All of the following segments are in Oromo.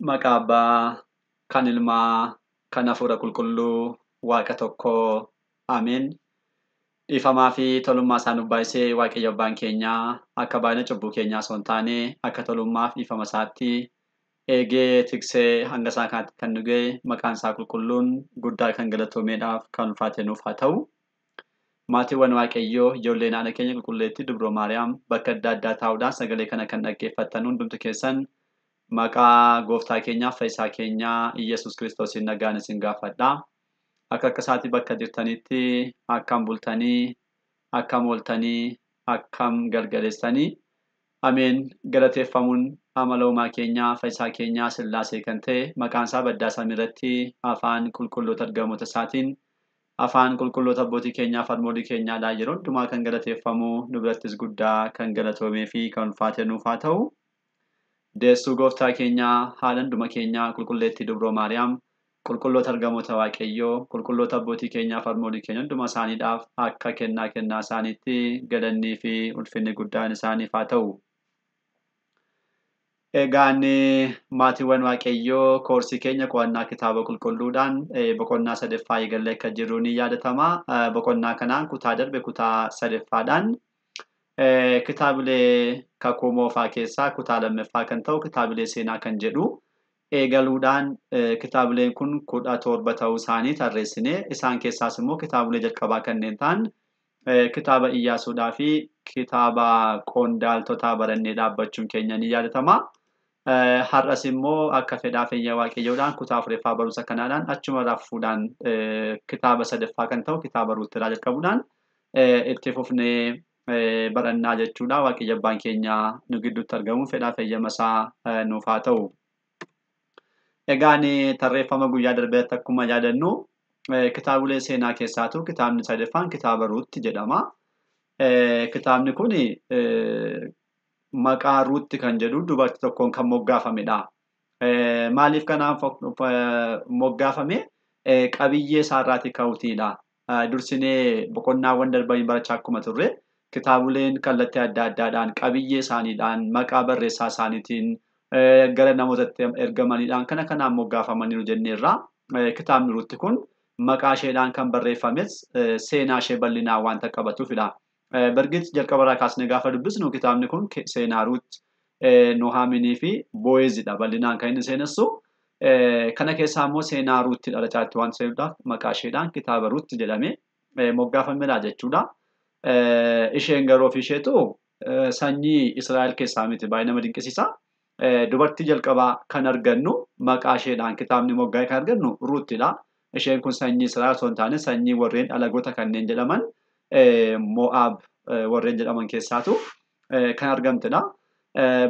Maqaa Abbaa, kan Ilmaa, kan Hafuura Qulqulluu, Waaqa tokkoo. Ameen. Dhiifamaa fi tolummaa isaa nuuf baay'isee Waaqayyo Abbaan keenyaa akka baay'ina cubbuu keenyaa osoo hin taane akka tolummaaf dhiifama isaatti eegee tiksee hanga isaa kanatti kan nu ga'e maqaan isaa qulqulluun guddaa kan galatoomeedhaaf kan ulfaate nuuf haa ta'u. Maatiiwwan Waaqayyoo ijoollee naannoo keenya qulqulleettii Dubroo Maariyaam bakka adda addaa taa'uudhaan sagalee kana kan dhaggeeffattan hundumti keessan maqaa gooftaa keenyaaf fayyisaa keenyaa Iyyasuus Kiristoosiin nagaan isin gaafadha. Akka akka isaatii bakka jirtanitti akkam bultanii, akkam ooltanii, akkam galgaleessanii. Ameen. Galateeffamuun amala uumaa keenyaa fayyisaa keenyaa Sillaasee kan ta'e maqaan isaa baddaa samii irratti afaan qulqulloota ergamoota isaatiin afaan qulqulloota abbootii keenyaa fi harmoolii keenyaadhaan yeroo hundumaa kan galateeffamu nu birattis guddaa kan galatoomee fi kan ulfaate nuuf haa ta'u. Deessuu gooftaa keenyaa haala hunduma keenyaa qulqulleettii Dubroo Maariyaam qulqulloota ergamoota Waaqayyoo qulqulloota abbootii keenyaa fi harmoolii keenya hunduma isaaniidhaaf akka kennaa kennaa isaaniitti galannii fi ulfinni guddaan isaaniif haa ta'u. Egaan maatiiwwan Waaqayyoo koorsii keenya qo'annaa kitaaba qulqulluudhaan boqonnaa sadaffaa eegallee akka jirru ni yaadatama. Boqonnaa kanaan kutaa darbe kutaa sadaffaadhaan kitaabilee kakuu moofaa keessaa kutaa lammaffaa kan ta'u kitaabilee seenaa kan jedhu eegaluudhaan kitaabileen kun 17 ta'uu isaanii tarreessinee isaan keessaas immoo kitaabilee jalqabaa kanneen ta'an kitaaba Iyyaasuudhaa fi kitaaba qondaaltotaa barannee dhaabbachuun keenya ni yaadatama. Har'as immoo akka fedhaa fayyaa Waaqayyoodhaan kutaa afuraffaa barumsa kanaadhaan achuma raffuudhaan kitaaba sadaffaa kan ta'u kitaaba Ruutirraa jalqabuudhaan itti fufnee barannaa jechuudha. Waaqayyo abbaan keenya nu gidduutti argamuun fedhaa fayyama isaa nuuf haa ta'u. Egaan tarreeffama guyyaa darbeetti akkuma yaadannu kitaabilee seenaa keessaatu kitaabni sadaffaan kitaaba Ruutti jedhama. Kitaabni kun maqaa Ruutti kan jedhu dubartii tokkoon kan moggaafamedha. Maaliif kanaaf moggaafame? Qabiyyee isaarraatii ka'uutiidha. Dursinee boqonnaawwan darbanii barachaa akkuma turre kitaabileen kallattii adda addaadhaan qabiyyee isaaniidhaan maqaa barreessaa isaaniitiin gara namootatti ergamaniidhaan kana kanaan moggaafamaniiru jenneerra. Kitaabni Ruutti kun maqaa isheedhaan kan barreeffames seenaa ishee bal'inaan waanta qabatuufidha. Bargit jalqabarraa kaasnee gaafa dubbisnu kitaabni kun seenaa Ruut, Nohaaminii fi Bo'eezidha. Bal'inaan kan inni seenessu. Kana keessaa immoo seenaa Ruutti dhalachaatti waan seenuudhaaf maqaa isheedhaan kitaaba Ruutti jedhamee moggaafameedha jechuudha. Isheen garuu ofii isheetu sanyii Israa'el keessaa miti baay'ee nama dinqisiisa. Dubartii jalqabaa kan argannu maqaa isheedhaan kitaabni moggaa'e kan argannu Ruuttidha. Isheen kun sanyii Israa'el osoo hin taane sanyii warreen alagoota kanneen jedhaman Mo'aab warreen jedhaman keessaatu kan argamtedha.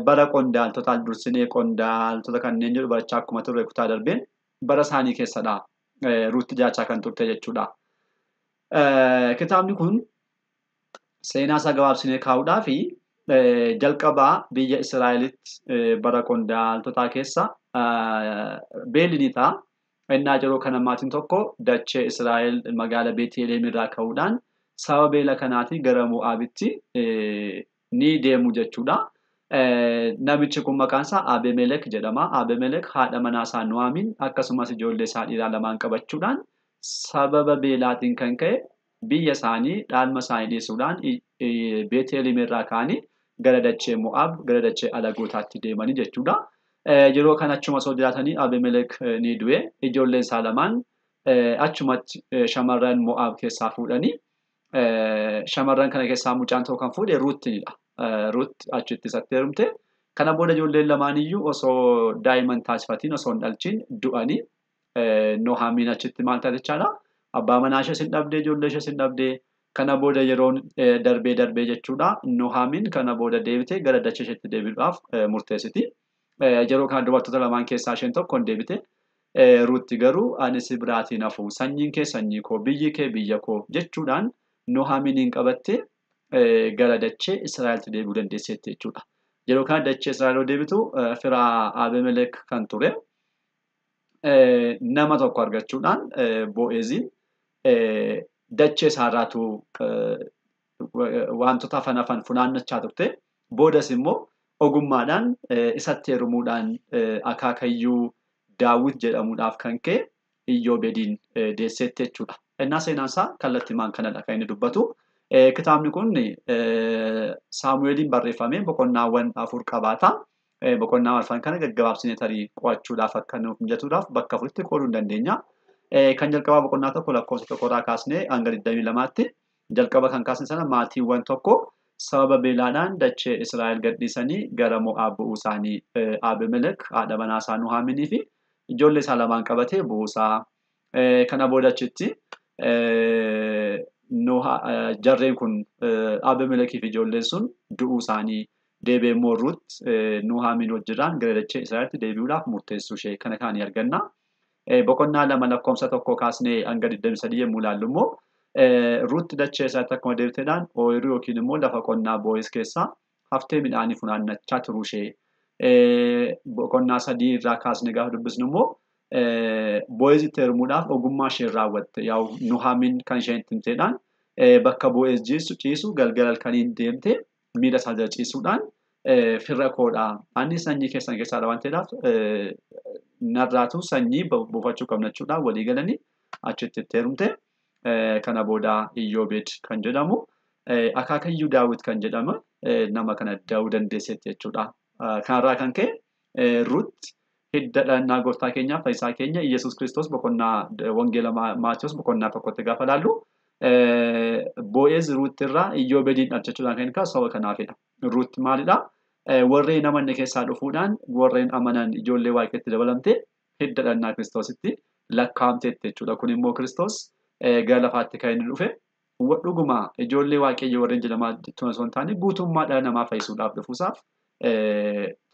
Bara qondaaltotaa dursinee qondaaltota kanneen jedhu barachaa akkuma turre kutaa darbeen bara isaanii keessadha. Ruutti jaachaa kan turte jechuudha. Kitaabni kun seenaa isaa gabaabsinee kaa'uudhaa fi jalqabaa biyya Israa'elitti bara qondaaltotaa keessa beelli ni ta'a. Innaa yeroo kana maatiin tokko dachee Israa'el magaala Beetliheem irraa ka'uudhaan sababa beela kanaatiin gara Mo'aabitti ni deemu jechuudha. Namichi kun maqaan isaa Abemelek jedhama. Abemelek haadha manaa isaa Nu'aamin akkasumas ijoollee isaa dhiiraa lamaan qabachuudhaan sababa beelaatiin kan ka'e biyya isaanii dhaalma isaanii dhiisuudhaan Beetliheem irraa ka'anii gara dachee Mo'aab gara dachee alagootaatti deemanii jechuudha. Yeroo kana achuma osoo jiraatanii Abemelek ni du'e. Ijoolleen isaa lamaan achumatti shamarran Mo'aab keessaa fuudhanii shamarran kana keessaa mucaan tokko kan fuudhe Ruuttinidha. Ruut achitti isatti heerumte. Kana booda ijoolleen lamaan iyyuu osoo daa'imman taasifatiin osoo hin dhalchiin du'anii Nohaamiin achitti maal taate jechaadha. Abbaa manaa ishees hin dhabdee ijoollee ishees hin dhabdee. Kana booda yeroon darbee darbee jechuudha. Nohaamiin kana booda deebitee gara dachee isheetti deebi'uudhaaf murteessiti. Yeroo kana dubartoota lamaan keessaa isheen tokko hin deebite. Ruutti garuu ani si biraatiin hafu sanyiin kee sanyii koo biyyi kee biyya koo jechuudhaan Nohaamiiniin qabattee gara dachee Israa'elitti deebi'uu dandeesseetti jechuudha. Yeroo kana dachee Israa'el yoo deebitu fira Abemelek kan ture nama tokko argachuudhaan Bo'eeziin dachee isaarraatu wantoota hafan hafan funaannachaa turte. Boodas immoo Ogummaadhaan isatti heerumuudhaan akaakayyuu Daawit jedhamuudhaaf kan ka'e Iyyoobeediin deesseetti jechuudha. Innaa seenaan isaa kallattiimaan kanadha kan inni dubbatu. Kitaabni kun Saamu'eeliin barreeffamee boqonnaawwan 4 qabaata. Boqonnaa arfan kana gaggabaabsinee tarii qo'achuudhaaf akka nuuf mijatuudhaaf bakka afuritti qooduu ni dandeenya. Kan jalqabaa boqonnaa 1 lakkoofsa 1 irraa kaasnee hanga 22tti jalqaba kan kaasne sana maatiiwwan tokko sababa beelaadhaan dachee Israa'el gadhiisanii gara Mo'aab bu'uu isaanii Abimelek haadha manaa isaa Nuhaaminii fi ijoollee isaa lamaan qabatee bu'uusaa. Kana booda achitti jarreen kun Abimelekii fi ijoolleen sun du'uu isaanii deebi'ee immoo Ruut Nuhaamin wajjirraan gara dachee Israa'elitti deebi'uudhaaf murteessuu ishee kana kaanii arganna. Boqonnaa 2 lakkoofsa 1 kaasnee hanga 23 yommuu ilaallu immoo Ruut dachee isaatti akkuma deebiteedhaan ooyiruu yookiin immoo lafa qonnaa Bo'eez keessaa haftee midhaanii funaannachaa turuu ishee. Boqonnaa 3 irraa kaasnee gaafa dubbisnu immoo Bo'eezitti heerumuudhaaf ogummaa isheen raawwatte. Yaa'u Nuhaamin kan isheen itti himteedhaan bakka Bo'eez ciisu galgala halkaniin deemte miila isaa jala ciisuudhaan firra koodha. Ani sanyii keessan keessaadha waan ta'eedhaaf narraatu sanyii buufachuu qabna jechuudhaan walii galanii achitti itti heerumte. Kana booda Iyyoobeed kan jedhamu akaakayyuu Daawit kan jedhamu nama kana da'uu dandeesseetti jechuudha. Kanarraa kan ka'e Ruut hidda dhalannaa gooftaa keenyaa fayyisaa keenya Iyyasuus Kiristoos boqonnaa wangeela Maatiyos boqonnaa 1tti gaafa ilaallu Bo'eez Ruut irraa Iyyoobeediin dhalchachuudhaan kan ka'e sababa kanaafidha. Ruut maalidha? Warreen amanne keessaa dhufuudhaan warreen amanan ijoollee Waaqayyootti dabalamte hidda dhalannaa Kiristoositti lakkaa'amteetti jechuudha. Kun immoo Kiristoos gara lafaatti kan inni dhufe dhuguma ijoollee Waaqayyoo warreen jedhamaa turan osoo hin taane guutummaa dhala namaa fayyisuudhaaf dhufuusaaf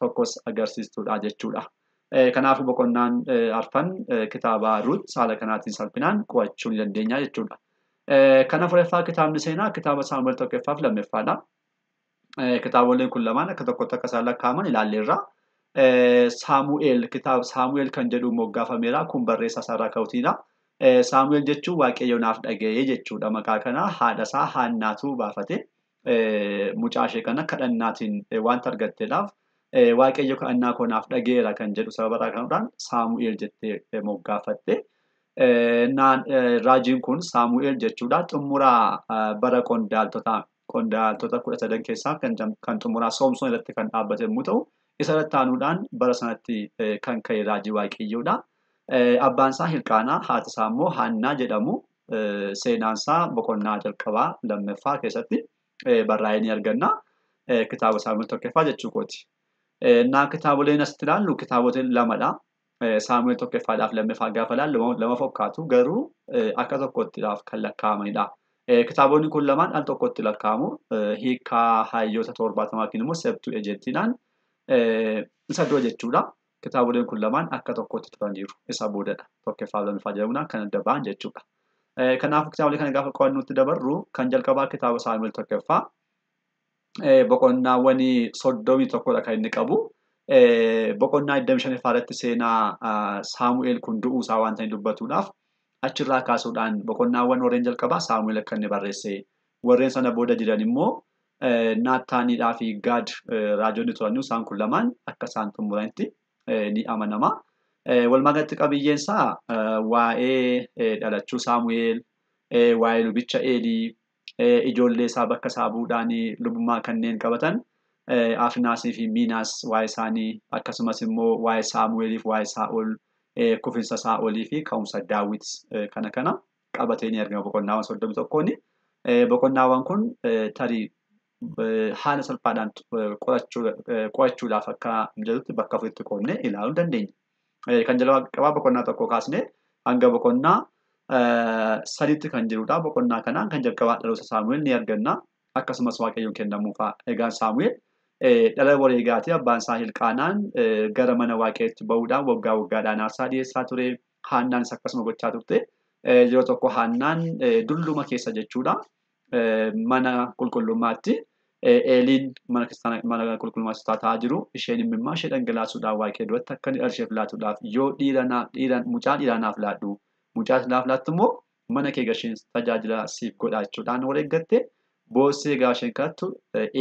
tokkos agarsiistuudha jechuudha. Kanaafuu boqonnaan arfan kitaaba Ruut haala kanaatiin salphinaan qo'achuu ni dandeenya jechuudha. Kan afuraffaa kitaabni seenaa kitaaba Saamu'eel 1ffaa fi 2ffaadha. Kitaaboleen kun lamaan akka tokkotti akka isaan lakkaa'aman ilaalleerra. Saamu'eel kitaaba Saamu'eel kan jedhu moggaafameera. Kun barreessaa isaarraa ka'uutiidha. Saamu'eel jechuun Waaqayyo naaf dhaga'ee jechuudha. Maqaa kana haadha isaa Haannaatu baafate. Mucaa ishee kana kadhannaatiin wanta argatteedhaaf Waaqayyo kadhannaa koo naaf dhaga'eera kan jedhu sababa irraa kanuudhaan Saamu'eel jettee moggaafatte. Raajiin kun Saamu'eel jechuudha. Xumura bara qondaaltota 13 keessaa kan xumuraa Soomsoon irratti kan dhaabbate yommuu ta'u, isa irratti aanuudhaan bara sanatti kan ka'e raajii Waaqayyoodha. Abbaan isaa Hilqaanaa, haati isaa immoo Haannaa jedhamu. Seenaan isaa boqonnaa jalqabaa 2ffaa keessatti barraa'ee ni arganna. Kitaaba Saamu'eel 1ffaa jechuu kooti. Innaa kitaaboleen asitti ilaallu kitaabota lamadha. Saamu'eel 1ffaadhaaf 2ffaa gaafa ilaallu lama fakkaatu garuu akka tokkottiidhaaf kan lakkaa'amanidha. Kitaabonni kun lamaan al tokkotti lakkaa'amu. Hiikaa hayyoota 70 yookiin immoo Septu Ejeentiidhaan isa dura jechuudha. Kitaaboleen kun lamaan akka tokkotti turaniiru. Isa boodadha. 1ffaa 2ffaa jedhamuudhaan kan adda ba'an jechuudha. Kanaafuu kitaabolee kana gaafa qo'annutti dabarru kan jalqabaa kitaaba Saamu'eel 1ffaa boqonnaawwan 31dha kan inni qabu. Boqonnaa 25ffaa irratti seenaa Saamu'eel kun du'uusaa waanta inni dubbatuudhaaf achirraa kaasuudhaan boqonnaawwan warreen jalqabaa Saamu'eel akka inni barreesse. Warreen sana booda jiran immoo Naattaaniidhaa fi Gaad raajonni turan isaan kun lamaan akka isaan xumuranitti ni amanama. Walumaa galatti qabiyyeen isaa waa'ee dhalachuu Saamu'eel, waa'ee lubicha Eelii, ijoollee isaa bakka isaa bu'uudhaan lubummaa kanneen qabatan Afnaasii fi Miinaas waa'ee isaanii akkasumas immoo waa'ee Saamu'eeliif waa'ee Saa'ol kufinsa Saa'olii fi ka'umsa Daawit kana kana qabatee ni argama boqonnaawwan 31. Boqonnaawwan kun tarii haala salphaadhaan qo'achuudhaaf akka mijatutti bakka afuritti qoodnee ilaaluu dandeenya. Kan jalqabaa boqonnaa 1 kaasnee hanga boqonnaa 3tti kan jirudha. Boqonnaa kanaan kan jalqabaa dhaloota Saamu'eel ni arganna. Akkasumas Waaqayyoon kennamuufaa. Egaan Saamu'eel dhala wareegaati. Abbaan isaa Hilqaanaan gara mana Waaqayyootti bahuudhaan waggaa waggaadhaan aarsaa dhiyeessaa ture. Haannaanis akkasuma gochaa turte. Yeroo tokko Haannaan dulluma keessa jechuudha. Mana qulqullummaatti Eeliin mana qulqullummaatti taa'aa jiru. Isheen immoo ishee dhangalaasuudhaan Waaqayyo duratti akka inni dhala isheef laatuudhaaf yoo mucaa dhiiraa naaf laadhu mucaa naaf laattu immoo mana kee gasheen tajaajila siif godha jechuudhaan wareeggatte. Boossee gaafa isheen kadhattu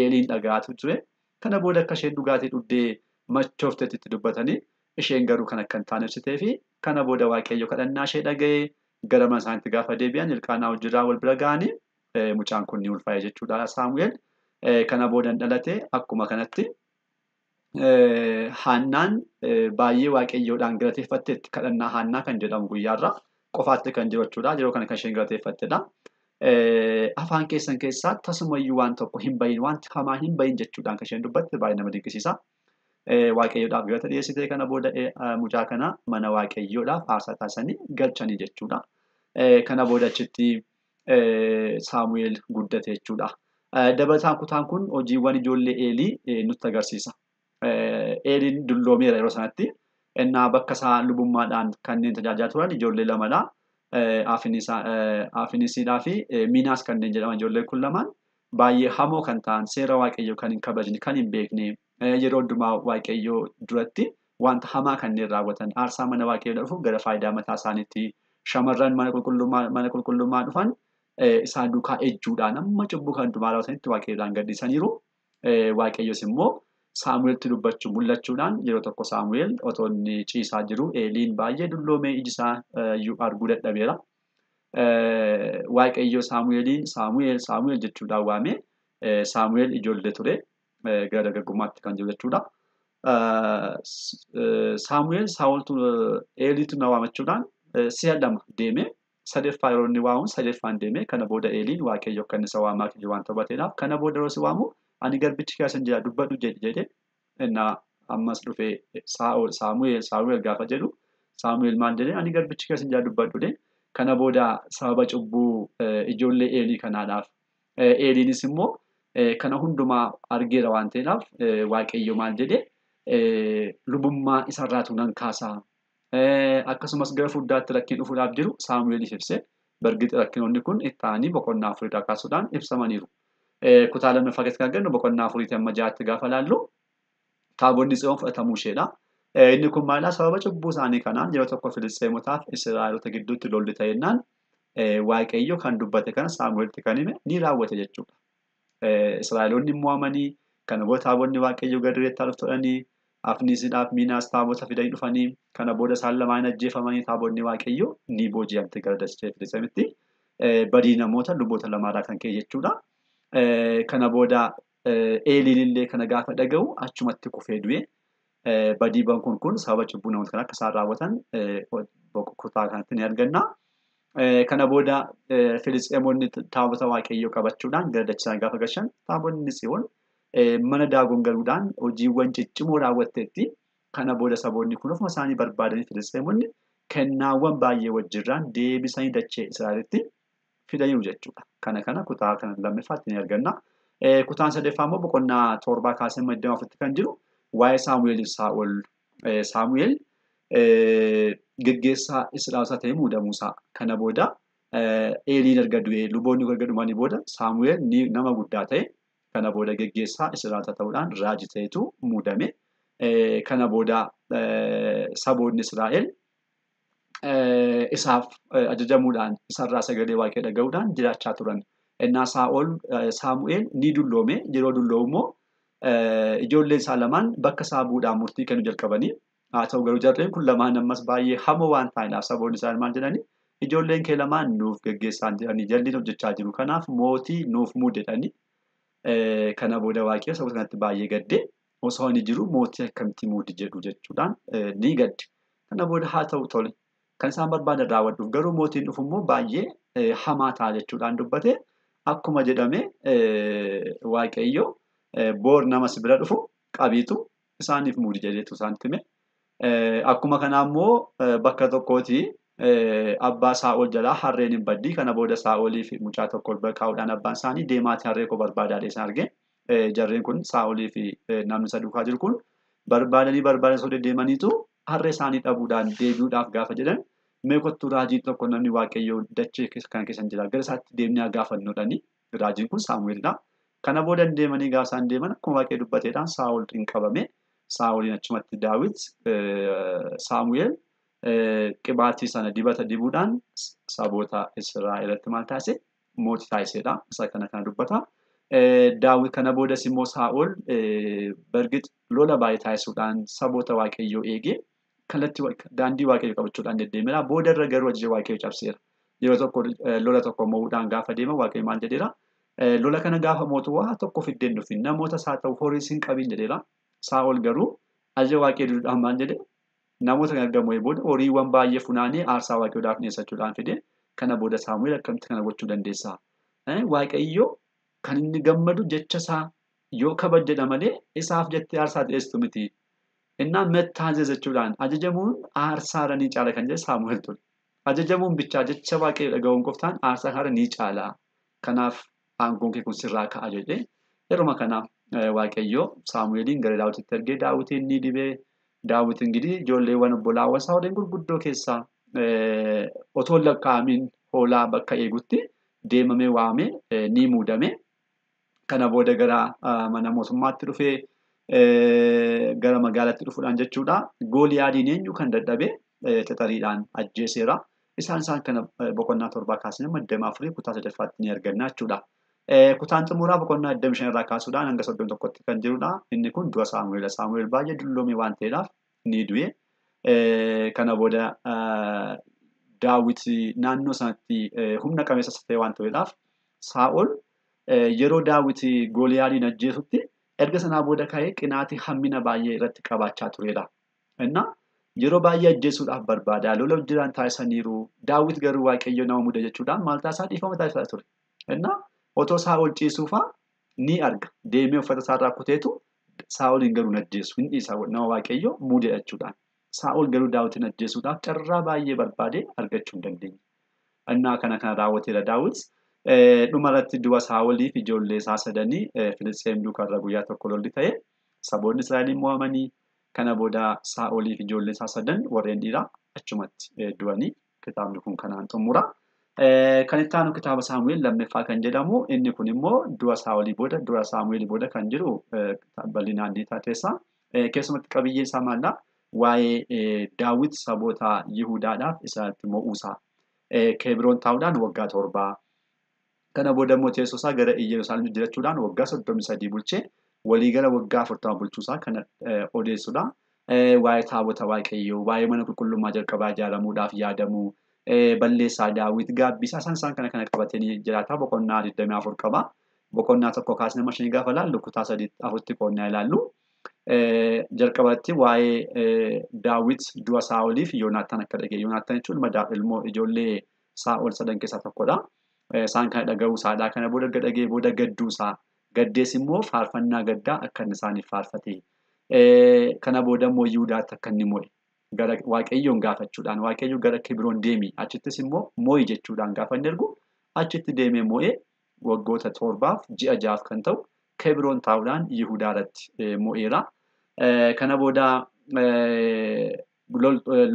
Eeliin dhaga'atu ture. Kana booda akka isheen dhugaatii dhugdee machooftetti itti dubbatanii isheen garuu kan akka hin taane ibsitee fi kana booda Waaqayyo kadhannaa ishee dhaga'ee gara mana isaaniitti gaafa deebi'an Elqaanaa wajjirraa wal bira ga'anii mucaan kun ni ulfaa'e jechuudha Saamu'eel. Kana boodan dhalate akkuma kanatti Haannaan baay'ee Waaqayyoodhaan galateeffatteetti kadhannaa Haannaa kan jedhamu guyyaarraa qofaatti kan jiru jechuudha. Yeroo kana kan isheen galateeffattedha. Afaan keessan keessaa tasumayyuu waan tokko hin bahin, wanti hamaa hin bahin jechuudhaan kan isheen dubbatte baay'ee nama dinqisiisa. Waaqayyoodhaaf galata dhiyeessitee kana booda mucaa kana mana Waaqayyoodhaaf aarsaa taasisanii galchanii jechuudha. Kana booda achitti Saamu'eel guddate jechuudha. Dabalataan kutaan kun hojiiwwan ijoollee Eelii nutti agarsiisa. Eeliin dulloomeera yeroo sanatti. Innaa bakka isaa lubummaadhaan kanneen tajaajilaa turan ijoollee lamadha. Afinisiidhaa fi Miinaas kanneen jedhaman ijoolleen kun lamaan baay'ee hamoo kan ta'an seera Waaqayyoo kan hin kabajne kan hin beekne yeroo hundumaa Waaqayyoo duratti wanta hamaa kanneen raawwatan aarsaa mana Waaqayyoo dhufu gara faayidaa mataa isaaniitti shamarran mana qulqullummaa dhufan isaan duukaa ejjuudhaan amma cubbuu kan hundumaa raawwatanitti Waaqayyoodhaan gaddisaniiru. Waaqayyos immoo Saamu'eeltti dubbachuu mul'achuudhaan yeroo tokko Saamu'eel otoo inni ciisaa jiru Eeliin baay'ee dulloomee iji isaa iyyuu arguu dadhabeera. Waaqayyo Saamu'eeliin Saamu'eel Saamu'eel jechuudhaan waamee Saamu'eel ijoollee ture gara dargaggummaatti kan jiru jechuudha. Saamu'eel Saa'oltu Eeliitu na waamachuudhaan si'a lama deemee sadeeffaa yeroo inni waamu sadeeffaan deemee kana booda Eeliin Waaqayyo akka inni isa waamaa jiru waan hubateedhaaf kana booda yeroo si waamu ani garbichi keessan jira dubbadhu jedhe innaa ammas dhufee Saamu'eel Saamu'eel gaafa jedhu Saamu'eel maal jedhee ani garbichi keessan jira dubbadhu jedhe kana booda sababa cubbuu ijoollee Eelii kanaadhaaf Eeliinis immoo kana hundumaa argeera waan ta'eedhaaf Waaqayyo maal jedhe lubummaa isarraatu nan kaasaa akkasumas gara fuulduraatti rakkin dhufuudhaaf jiru Saamu'eeliif ibse bargixi rakkinoonni kun itti aananii boqonnaa afuriidhaa kaasuudhaan ibsamaniiru. Kutaa lammaffaa keessatti kan argannu boqonnaa afuriitii amma ja'aatti gaafa laallu taabonni Tsiyoon fudhatamuu isheedha. Inni kun maalidhaa? Sababa cubbuu isaanii kanaan yeroo tokko Filisxeemotaaf Israa'eloota gidduutti lolli ta'ennaan Waaqayyo kan dubbate kana Saamu'eeltti kan hime ni raawwate jechuudha. Israa'eloonni mo'amanii kana booda taabonni Waaqayyo gara dirreetti dhuftu jedhanii Afniisiidhaaf Miinaas taabota fidanii dhufanii kana booda isaan lamaan ajjeefamanii taabonni Waaqayyo ni booji'amte gara dachee Filisxeemitti. Badii namoota luboota lamaarraa kan ka'e jechuudha. Kana booda Eeliin illee kana gaafa dhaga'u achumatti kufee du'e. Badiiwwan kun sababa cubbuu namoota kana akka isaan raawwatan kutaa kanatti ni arganna. Kana booda Filisxeemonni taabota Waaqayyoo qabachuudhaan gara dachisaan gaafa gashan taabonni Tsiyoon mana Daagon galuudhaan hojiiwwan ciccimoo raawwatteetti. Kana booda saboonni kun ofuma isaanii barbaadanii Filisxeemonni kennaawwan baay'ee wajjirraan deebisanii dachee Israa'elitti fidaniiru jechuudha. Kana kutaa kana lammaffaatti ni arganna. Kutaan sadaffaa immoo boqonnaa torbaa kaasee amma 24tti kan jiru waa'ee Saamu'eeliif Saa'ol. Saamu'eel geggeessaa Israa'elootaa ta'ee muudamuusaa. Kana booda Eeliin erga du'ee luboonni erga dhumanii booda Saamu'eel nama guddaa ta'e kana booda geggeessaa Israa'elootaa ta'uudhaan raajii ta'etu muudame. Kana booda saboonni Israa'el isaaf ajajamuudhaan isarraa sagalee Waaqayyoo dhaga'uudhaan jiraachaa turan. Innaa Saa'ol Saamu'eel ni dulloome. Yeroo dulloomu immoo ijoolleen isaa lamaan bakka isaa bu'uudhaan murtii kennuu jalqabanii. Haa ta'u garuu jarreen kun lamaan ammas baay'ee hamoo waan ta'aniidhaaf saboonni isaanii maal jedhanii ijoolleen kee lamaan nuuf geggeessaan jedhanii jalliin hojjechaa jiru. Kanaaf mootii nuuf muudi jedhanii kana booda Waaqayyo saboota kanatti baay'ee gaddee osoo inni jiru mootii akkamitti muudi jedhu jechuudhaan ni gadde. Kana booda haa ta'u tole. Kan isaan barbaadan raawwadhuuf garuu mootiin dhufu immoo baay'ee hamaa ta'a jechuudhaan dubbate akkuma jedhame Waaqayyo boor nama si bira dhufu qabiitu isaaniif muudi jedheetu isaanitti hime. Akkuma kanaa immoo bakka tokkooti abbaa Saa'ol jalaa harreen hin baddi. Kana booda Saa'olii fi mucaa tokko ol kaa'uudhaan abbaan isaanii deemaatii harree koo barbaadaa isaan arge. Jarreen kun Saa'olii fi namni isa duukaa jiru kun barbaadanii osoo deddeemaniitu harree isaanii dhabuudhaan deebi'uudhaaf gaafa jedhan mee kottuu raajiin tokko namni Waaqayyoo dachee kana keessa jira gara isaatti deemnee gaafannuudhaani. Raajiin kun Saamu'eelidha. Kana booda deemanii gaafa isaan deeman akkuma Waaqayyo dubbateedhaan Saa'ol hin qabame. Saa'oliin achumatti Daawit Saamu'eel qibaatii sana dibata dibuudhaan saboota Israa'elatti maal taasise? Mootii taasisedha. Isa kana dubbata. Daawit kana boodas immoo Saa'ol bargit lola baay'ee taasisuudhaan saboota Waaqayyoo eegee kallattii daandii Waaqayyoo qabachuudhaan deddeemeera. Booda irra garuu ajaja Waaqayyoo cabseera. Yeroo tokko lola tokko mo'uudhaan gaafa deema Waaqayyo maal jedheera? Lola kana gaafa mootu waa tokko fiddeen dhufin namoota isaa ta'u horii hin qabin jedheera. Saa'ol garuu ajaja Waaqayyoo diduudhaan maal jedhe? Namoota kana erga mo'ee booda horiiwwan baay'ee funaanee aarsaa Waaqayyoodhaaf dhiyeessachuudhaan fide. Kana booda Saamu'eel akkamitti kana gochuu dandeessaa? Waaqayyo kan inni gammadu jecha isaa yoo kabajjedha malee isaaf jettee aarsaa dhiyeessitu miti. Innaa mettaazee jechuudhaan ajajamuun aarsaarra ni caala kan jedhe Saamu'eel ture. Ajajamuun bichaa jecha Waaqayyo dhaga'uun qoftaan aarsaa ni caala. Kanaaf aangoon kee kun sirraa ka'a jedhee yeruma kana Waaqayyo Saamu'eeliin gara Daawititti ergee Daawitiin ni dibee. Daawit ingidihi ijoolleewwan obbolaawwan isaa waliin gurguddoo keessaa otoo hin lakkaa'amiin hoolaa bakka eegutti deemamee waamee ni muudame. Kana booda gara mana mootummaatti dhufee gara magaalaatti dhufuudhaan jechuudha. Gooliyaadiin eenyu kan dadhabe xaxariidhaan ajjeeseera. Isaan kana boqonnaa 7 kaasnee 24 kutaa 3ffaatti ni arganna jechuudha. Kutaan xumuraa boqonnaa 25 irraa kaasuudhaan hanga 31tti kan jirudha. Inni kun du'a Saamu'eel. Saamu'eel baay'ee dulloome waan ta'eedhaaf ni du'e. Kana booda Daawit naannoo sanatti humna qabeessa ta'e waan ta'eedhaaf Saa'ol yeroo Daawit Gooliyaadiin ajjeesutti erga sanaa booda ka'ee qinaatii hammina baay'ee irratti qabaachaa turedha. Innaa yeroo baay'ee ajjeesuudhaaf barbaada. Lola jiraan taasisaniiru. Daawit garuu Waaqayyo nama muda jechuudhaan maal taasisaa dhiifama taasisaa ture. Innaa otoo Saa'ol ciisuufaa ni arga. Deemee uffata isaarraa kuteetu Saa'oliin garuu hin ajjeesu. Hin dhiisa nama Waaqayyo muude jechuudhaan. Saa'ol garuu Daawitin ajjeesuudhaaf carraa baay'ee barbaadee argachuu hin dandeenye. Innaa kana raawwateera Daawit. Dhumarratti du'a Saa'oliif ijoollee isaa sadanii Filisxeem duukaarra guyyaa tokko lolli ta'e saboonni Israa'eliin mo'amanii kana booda Saa'oliif ijoollee isaa sadan warreen dhiiraa achumatti du'anii kitaabni kun kanaan xumura. Kan itti aanu kitaaba Saamu'eel lammaffaa kan jedhamu inni kun immoo du'a Saa'olii booda du'a Saamu'eel booda kan jiru bal'inaan ni taateessa. Keessumatti qabiyyeen isaa maallaa? Waa'ee Daawit saboota Yihudaadhaaf isaatti mo'uusaa. Kebroon taa'uudhaan waggaa 7. Kana booda immoo teessoo isaa gara Iyyerusaalem jijjiirachuudhaan waggaa 33 bulchee waliigala waggaa 40 bulchuusaa kan odeessudha. Waa'ee taabota Waaqayyoo, waa'ee mana qulqullummaa jalqabaa ijaaramuudhaaf yaadamuu, balleessaa Daawit gaabbisaa isaan kana qabatee ni jiraata. Boqonnaa 24 qaba. Boqonnaa 1 kaasnee amma 5 gaafa ilaallu kutaa 3-4tti qoonnaa ilaallu. Jalqabatti waa'ee Daawit du'a Saa'oliif Yoonaattaan akka dhaga'e. Yoonaattaan jechuun ilmoo ijoollee Saa'ol sadan keessaa tokkodha. Isaan kana dhaga'uu isaadha. Kana booda erga dhaga'ee booda gadduu isaa. Gaddees immoo faarfannaa gaddaa akka inni isaaniif faarfate. Kana booda immoo Yihudaatti akka inni mo'e. Gara Waaqayyoon gaafachuudhaan Waaqayyo gara Kebroon deemi. Achittis immoo mo'i jechuudhaan gaafa inni ergu achitti deemee mo'ee waggoota 7 ji'a 6 kan ta'u Kebroon taa'uudhaan Yihudaa irratti mo'eera. Kana booda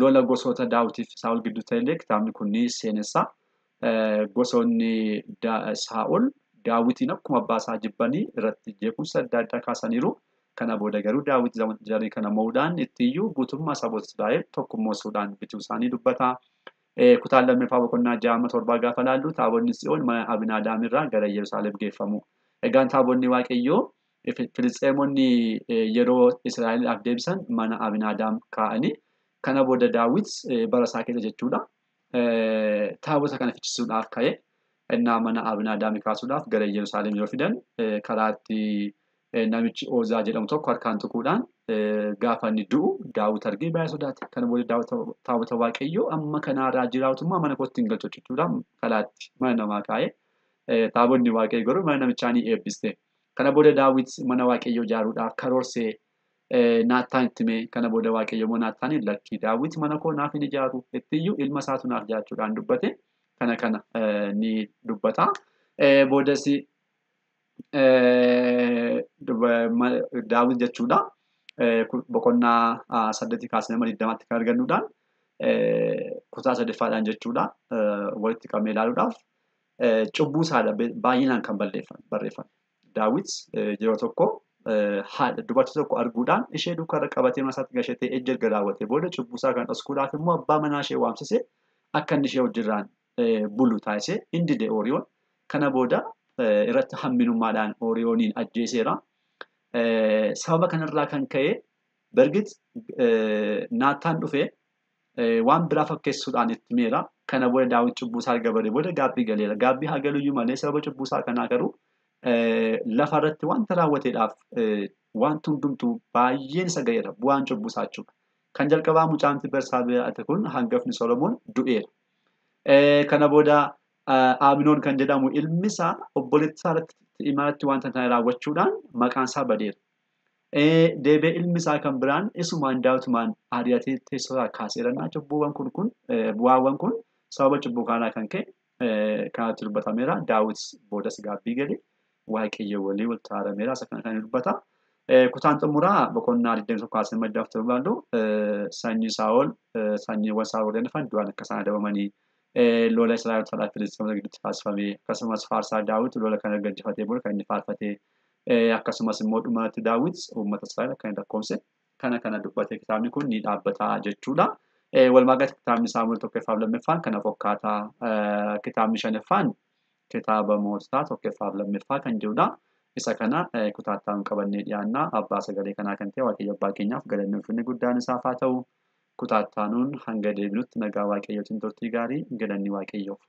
lola gosoota Daawitiif Saa'ol gidduu ta'ellee kitaabni kun ni seenessa. Gosoonni Saa'ol Daawitiin akkuma abbaa isaa jibbanii irratti jeequmsa adda addaa kaasaniiru. Kana booda garuu Daawit jarii kana mo'uudhaan ittiiyyuu guutummaa saboota Israa'el tokkummoossuudhaan bituu isaanii dubbata. Kutaan lammaffaa boqonnaa 6-7 gaafa ilaallu taabonni Tsiyoon mana Abinaadaam irraa gara Yerusaalem geeffamu. Egaan taabonni Waaqayyoo Filisxeemonni yeroo Israa'eliidhaaf deebisan mana Abinaadaam kaa'anii kana booda Daawit bara isaa keessa jechuudha. Taabota kana fichisuudhaaf ka'e innaa mana Abinaadaam kaasuudhaaf gara Yerusaalem yoo fidan karaatti namichi Oozaa jedhamu tokko harkaan tuquudhaan gaafa inni du'u Daawit argee baay'ee sodaate. Kana booda taabota Waaqayyoo amma kanaarraa jiraatummaa mana kootti hin galchu jechuudhaan karaatti mana namaa kaa'e. Taabonni Waaqayyoo garuu mana namichaa ni eebbiste. Kana booda Daawit mana Waaqayyoo ijaaruudhaaf karoorsee Naattaan itti hime. Kana booda Waaqayyo immoo Naattaaniin lakkii Daawit mana koo naaf hin ijaaru ittiyyuu ilma isaatu naaf ijaachuudhaan dubbate. Kana ni dubbata. Boodas Daawit jechuudha. Boqonnaa 8 kaasnee 20tti kan argannuudhaan kutaa 3ffaadhaan jechuudha. Walitti qabnee ilaaluudhaaf cubbuu isaadha baay'inaan kan barreeffame. Daawit yeroo tokko haadha dubartii tokko arguudhaan ishee duukaarra qabatee mana isaatti gashatee ejja erga raawwatee booda cubbuu isaa kan dhoksuudhaaf immoo abbaa manaa ishee waamsisee akka inni ishee wajjirraan bulu taasisee inni dide Ooriyoon. Kana booda Irratti hamminummaadhaan Ooriyooniin ajjeeseera. Sababa kanarraa kan ka'e Bergit Naataan dhufee waan biraa fakkeessuudhaan itti himeera. Kana booda Daawit cubbuu isaa erga baree booda gaabbii galeera. Gaabbii haa galuyyuu malee sababa cubbuu isaa kanaa garuu lafa irratti wanta raawwateedhaaf wanti hundumtuu baay'een isa ga'eera. Bu'aan cubbuu isaa jechuudha. Kan jalqabaa mucaan Bersaabee kun hangafni Solomoon du'eera. Kana booda Aminoon kan jedhamu ilmi isaa obboleettii isaa irratti imalatti wanta kana raawwachuudhaan maqaan isaa badeera. Deebi'ee ilmi isaa kan biraan isumaan Daawitumaan ari'atee teessoo irraa kaaseera. Cubbuuwwan kun bu'aawwan kun sababa cubbuu kanaa kan ka'e kanatti dubbatameera. Daawit boodas gaabbii gale Waaqayyo walii wal taarameera. Isa kana kan dubbata. Kutaan xumuraa boqonnaa 21 kaasee madda afur ilaallu sanyii Saa'ol sanyiiwwan Saa'ol dhufan du'aan akka isaan adabamanii lola Israa'el Filisxeemota gidduutti taasifame akkasumas faarsaa Daawit lola kana gaggeeffatee booda kan inni faarfate akkasumas immoo dhumarratti Daawit uummata Israa'el akka inni lakkoofse kana kana dubbate kitaabni kun ni dhaabbata jechuudha. Walumaa galatti kitaabni Saamu'eel tokkoffaa fi lammaffaan kana fakkaataa kitaabni shanaffaan kitaaba moototaa tokkoffaa fi lammaffaa kan jirudha. Isa kana kutaattaan qabannee dhiyaannaa abbaa sagalee kanaa kan ta'e Waaqayyo abbaa keenyaaf galanni ulfinni guddaan isaaf haa ta'u. Kutaattaanuun hanga deebinutti nagaa Waaqayyootiin turtii gaarii galanni Waaqayyoof.